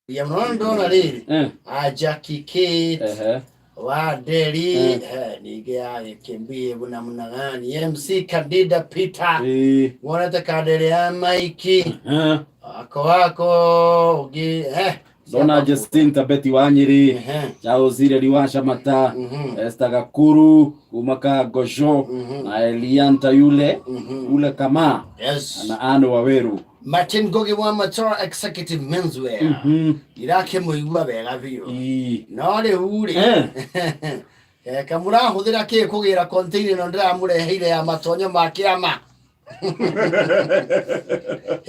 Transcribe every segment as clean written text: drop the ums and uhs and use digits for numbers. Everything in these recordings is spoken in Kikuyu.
Ya no ndona rĩrĩ a Jackie Kate wa Nderi, ningĩ agĩkĩmbie namna gani MC Kadida Peter wonete Kandere ya Maiki wako wako ũngĩ Ndona Justin Tabeti wa Nyĩrĩ, Charles Ireri wa Camata, Esther Gakuru kuma Kangocũ, na Elianta yule ule kama na Anne Waweru. Martin Ngugi wa Matora Executive Menswear. Ndirakĩmũigua wega biũ. No rĩu rĩ, kamũrahũthĩra kĩ kũgĩra container ĩno ndĩramũreheire ya matonyo ma kĩama?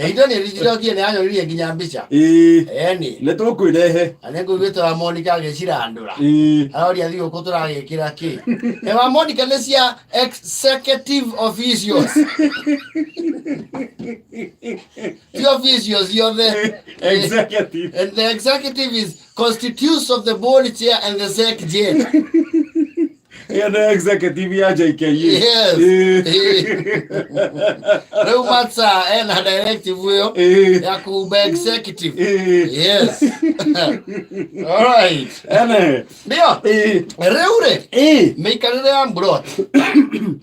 Indo nĩ ndĩrokie nĩ anyonirie nginya mbica. Eni. Nĩ tũkwĩrehe. Na nĩ ngũiguĩte wa Monica agĩcirandũra. Aroria thigũkũ tũragĩkĩra kĩ? Wa Monica nĩ cia executive officials. Ti officials ciothe. Executive. And the executive is constitutes of the board chair and the sec gen. Ĩyo nĩ executive ya JKU. Yes. Rĩu Matsa ena directive ĩyo ya kuumba executive. Yes. All right. Ene. Ndio. Rĩu rĩ, mĩikarĩre ya mburoti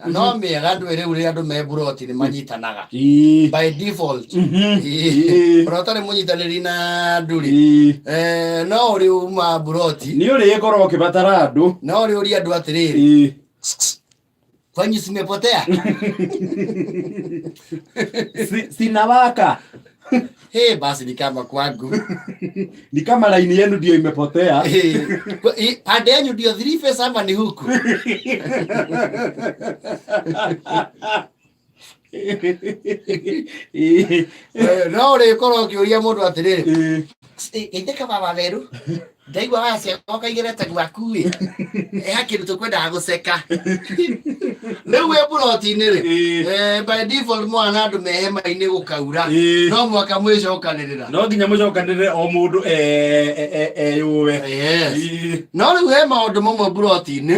no mĩega andũ rĩu rĩ andũ me mburoti nĩ manyitanaga by default. Ona ũtarĩ mũnyitanĩri na andũ rĩ, no ũrĩ uma mburoti Nĩ ũrĩkorwo ũkĩbatara andũ. No ũrĩ ũria andũ atĩrĩrĩ, kwanyu simepotea? Sinawaka. Hey, basi ni kama kwangu. Ni kama laini yenu ndio imepotea. Pande yenyu ndio three face ama ni huku? No ũrĩkorwo ũkĩũria mũndũ atĩrĩrĩ, geithĩka baba Theru, ndaigua waceka ũkaigĩrĩte gwaku ĩ he kĩndũ tũkwendaga gũceka. Rĩu wĩ mburoti-inĩ rĩ, by default mwana andũ me hema-inĩ gũkaura, no mwaka mwĩcokanĩrĩra. No nginya mũcokanĩrĩre o mũndũ eyũwe. Yes. No rĩu he maũndũ mamwe mburoti-inĩ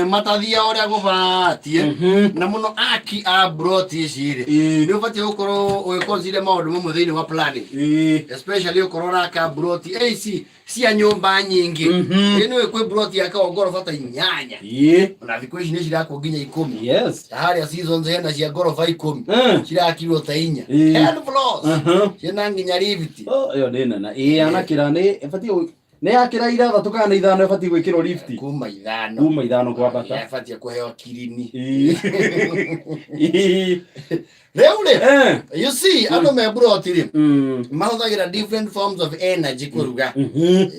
matathiaga ũrĩa gũbatiĩ, na mũno aki a mburoti ici rĩ, nĩ ũbatiĩ gũkorwo ũgĩconsider maũndũ mamwe thĩinĩ wa planning, especially ũkorwo ũraka mburoti ici cia nyũmba nyingĩ. Ĩ nĩ kwĩ mburoti yakagwo ngoroba ta 8. Ona thikũ ici nĩ cirakwo nginya 10. Ta harĩa Seasons hena cia ngoroba 10. Cirakirwo ta inya. 10 floors. Ciĩna nginya lift. Oh, ĩyo nĩ nene. Ĩĩ, anakĩra nĩ ĩbatiĩ nĩ yakĩra 6 kana 5 ĩbatiĩ gwĩkĩrwo lift. Kuma 5. Kuma 5 kwambata. Ĩbatiĩ kũheo kirini. Rĩu rĩ, you see, andũ me mburoti rĩ, mahũthagĩra different forms of energy kũruga.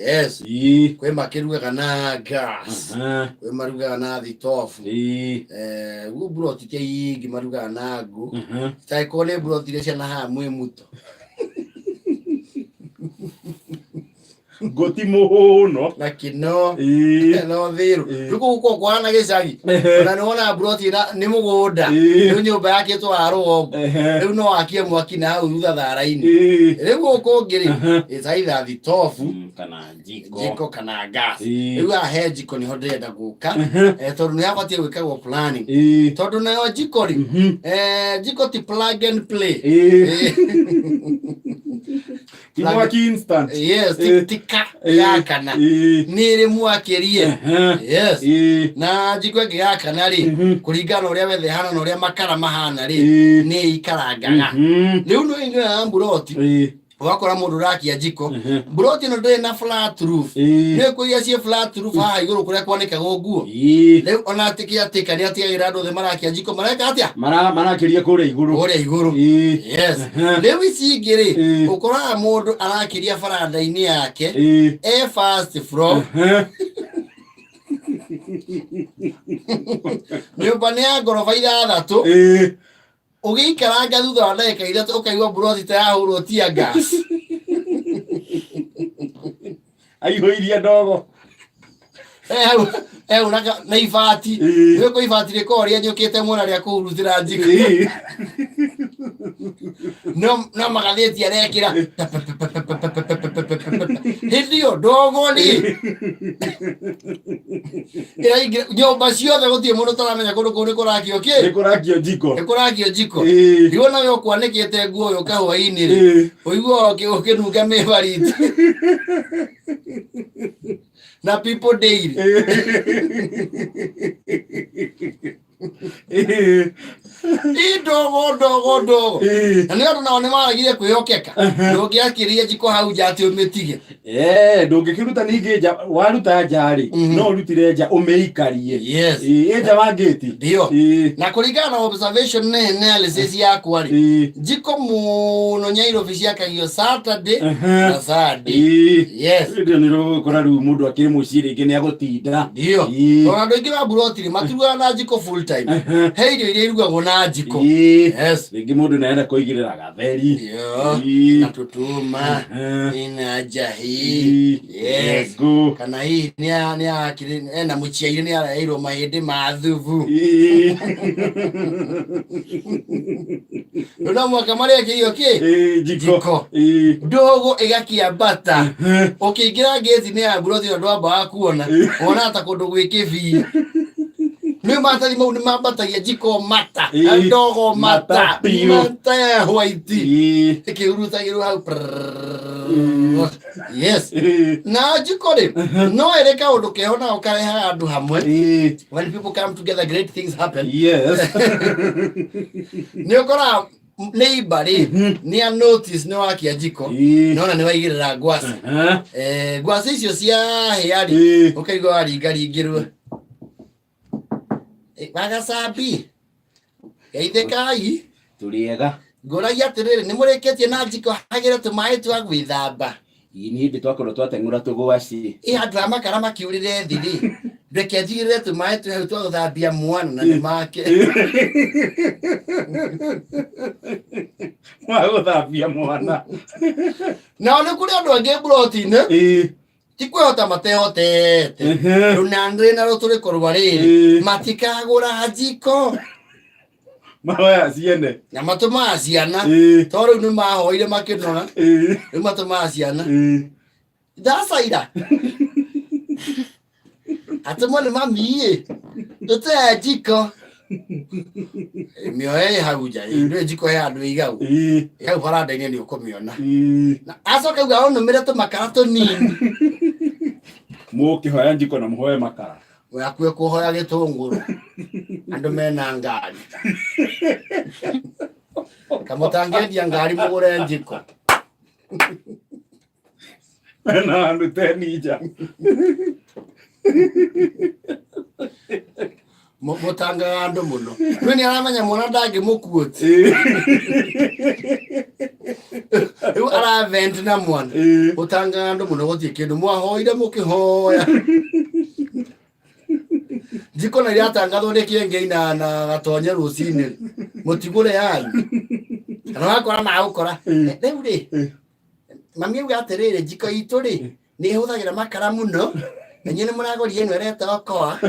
Yes. Kwĩ makĩrugaga na gas, kwĩ marugaga na thitobu. Guo mburoti tia ingĩ marugaga na ngũ. Itangĩkorwo nĩ mburoti iria cia na haha mwĩ muto. Ngũti mũno. Na kĩno no thiru. Rĩu kũu gũkoragwo kũhana gĩcagi. Ona nĩ wonaga mburoti ĩna nĩ mũgũnda. Rĩu nyũmba yakĩtwo haha rũgongo. Rĩu no wakie mwaki na hau thutha thara-inĩ. Rĩu gũkũ ũngĩ rĩ, it's either thitobu, kana njiko. Njiko kana gas. Rĩu haha he njiko nĩho ndĩrenda gũka. Tondũ nĩ habatiĩ gwĩkagwo planning. Tondũ nayo njiko rĩ, njiko ti plug and play. Ti mwaki instant. Yes, ti yakana. Nĩ ĩrĩ mwakĩrie. Yes. Na njiko ĩngĩgakana rĩ, kũringana na ũrĩa wetha ĩhana na ũrĩa makara mahana rĩ, nĩ ĩikarangaga. Rĩu nĩ ĩngĩoya mburoti, ũgakora mũndũ ũrakia njiko, mburoti ĩno ndĩrĩ na flat roof. Nĩ kwĩ iria ciĩ flat roof haha igũrũ kũrĩa kwanĩkagwo nguo. Rĩu ona atĩkĩatĩka nĩ atigagĩrĩra andũ othe marakia njiko mareka atĩa? Marakĩria kũrĩa igũrũ. Kũrĩa igũrũ. Yes. Rĩu ici ingĩ rĩ, ũkoraga mũndũ arakĩria baranda-inĩ yake e first floor. Nyũmba nĩ ya ngoroba 6. Ũgĩikaranga thutha wa ndagĩka 3 ũkaigua mburoti ta yahũrwo tear gas. Aihũirie ndogo. Hau, hau na ibati. Rĩu kwĩ ibati rĩkoragwo rĩenyũkĩte mwena rĩa kũhurutĩra njiko. No magathĩti arekĩra. Hĩndĩ ĩyo ndogo rĩ ĩraingĩra nyũmba ciothe, gũtirĩ mũndũ ũtaramenya kũndũ kũu nĩ kũrakio kĩ. Nĩ kũrakio njiko. Nĩ kũrakio njiko. Rĩu nawe ũkwanĩkĩte nguo yũka hwaĩ-inĩ rĩ, ũiguaga ũkĩnunga mĩbariti na people daily. Ĩ ndogo ndogo ndogo. Na nĩ andũ nao nĩ maragire kwĩhokeka, ndũngĩakĩria njiko hau nja atĩ ũmĩtige. Ndũngĩkĩruta ningĩ nja, waruta nja rĩ, no ũrutire nja ũmĩikarie. Ĩ nja wa ngĩti. Ndio. Na kũringana na observation na analysis yakwa rĩ, njiko mũno Nyairobi ciakagio Saturday na Sunday. Yes. Hĩndĩ ĩyo nĩ rũgũkora rĩu mũndũ akĩrĩ mũciĩ rĩngĩ nĩ agũtinda. Ndio. Tondũ andũ aingĩ ba buroti rĩ, matirugaga na njiko full time. He irio iria irugagwo na njiko. Rĩngĩ mũndũ nĩ arenda kũigĩrĩra gatheri. Ndio. Na tutuma ina njahi. Yes. Ngũ. Kana hihi nĩ akĩrĩ ena mũciaire nĩ araheirwo mahĩndĩ ma thubu. Rĩu no mũhaka marĩe kĩirio kĩ? Njiko. Njiko. Ndogo ĩgakĩambata. Ũkĩingĩra ngĩti-inĩ ya mburoti ĩyo ndwambaga kuona. Wonaga ta kũndũ gwĩ kĩbii. Nĩ maratathi mau nĩ mambatagia njiko mata. Ndogo mata. Mata biũ. Mata ya white. Ĩkĩhurutagĩrwo hau. Prrrr. Yes. Na njiko rĩ, no ĩrĩ kaũndũ keho nao karehaga andũ hamwe. When people come together, great things happen. Nĩ ũkoraga neighbor rĩ, nĩ a notice nĩ wakia njiko, nona nĩ waigĩrĩra ngwacĩ. Ngwacĩ icio cia hĩa rĩ, ũkaigua waringaringĩrwo. Wagacambi geithĩkai. Tũrĩ ega. Ngũragia atĩrĩrĩ, nĩ mũrĩkĩtie na njiko hagĩre tũmaĩ twa gwĩthamba? Ĩ nĩ hĩndĩ twakorwo twateng'ũra tũgwacĩ. Ĩ handũ ha makara makĩũrĩre thĩ rĩ, reke njigĩrĩre tũmaĩ twĩ hau twa gũthambia mwana na nĩ make. Wa gũthambia mwana. Nao nĩ kũrĩ andũ angĩ mburoti-inĩ ti kwĩhota matehotete, rũnandĩ na rũtũrĩko rwa rĩrĩ, matikagũra njiko. Mahoya ciene. Na matũmaga ciana, to rĩu nĩ mahoire makĩnora. Rĩu matũmaga ciana ndacaira atũmwo nĩ mami ĩ tũtee njiko mĩoe ĩ hau nja ĩ, ndũĩ njiko he handũ ĩigagwo. Ĩ hau baranda-inĩ nĩ ũkũmĩona. Na acoka auga ũnũmĩre tũmakara tũnini. Mũkĩhoya njiko na mũhoe makara. Wakue kũhoya gĩtũngũrũ, andũ mena ngari, kamũtangĩendia ngari mũgũre njiko. Mena andũ teninja. Mũtangaga andũ mũno rĩu nĩ aramenya mwana ndangĩmũkuoti. Rĩu aravent na mwana. Ũtangaga andũ mũno, gũtirĩ kĩndũ mwahoire mũkĩhoya njiko na iratangathwo nĩ kĩengei na gatonye rũcinĩ mũtigũre yanyu kana wakora magũkora rĩu rĩ. Mami auga atĩrĩrĩ, njiko itũ rĩ nĩ ĩhũthagĩra makara mũno na inyuĩ nĩ mũragũria ĩno ĩreta okoa,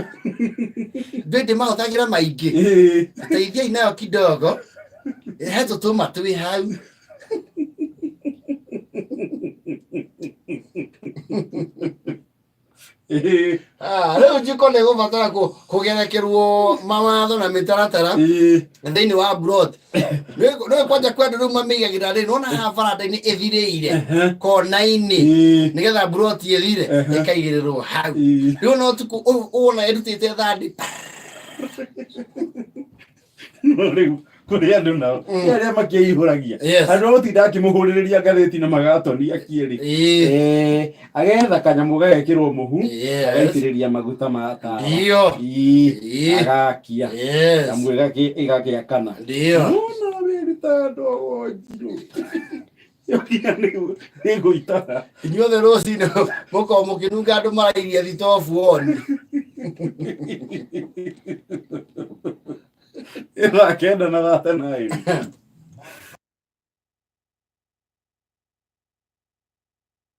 ndũĩ ndĩmahũthagĩra maingĩ. Teithiai nayo kidogo, he tũtũma twĩ hau. Ah, rĩu njiko nĩ gũbatara kũgerekerwo mawatho na mĩtaratara thĩinĩ wa plot. Nĩ kwanja kwenda rĩu mamĩigagĩra rĩ, nona haha baranda-inĩ ĩthirĩire kona-inĩ, nĩgetha plot ĩthire ĩkaigĩrĩrwo hau. Rĩu no tukũ wona ĩrutĩte thandi. No rĩu kũrĩ andũ nao nĩ arĩa makĩihũragia. Andũ a gũtinda akĩmũhũrĩrĩria ngathĩti na magatoni akĩrĩ. Agetha kanyamũ gagekĩrwo mũhu, agaitĩrĩria maguta ma tawa. Agakia. Nyamũ ĩgagĩakana. Nona wĩruta ndogo njirũ. Yokinya nĩ gũitaga. Inyuothe rũcinĩ mũkorwo mũkĩnunga andũ marairia thitobu oni. Thaa 9 na 39.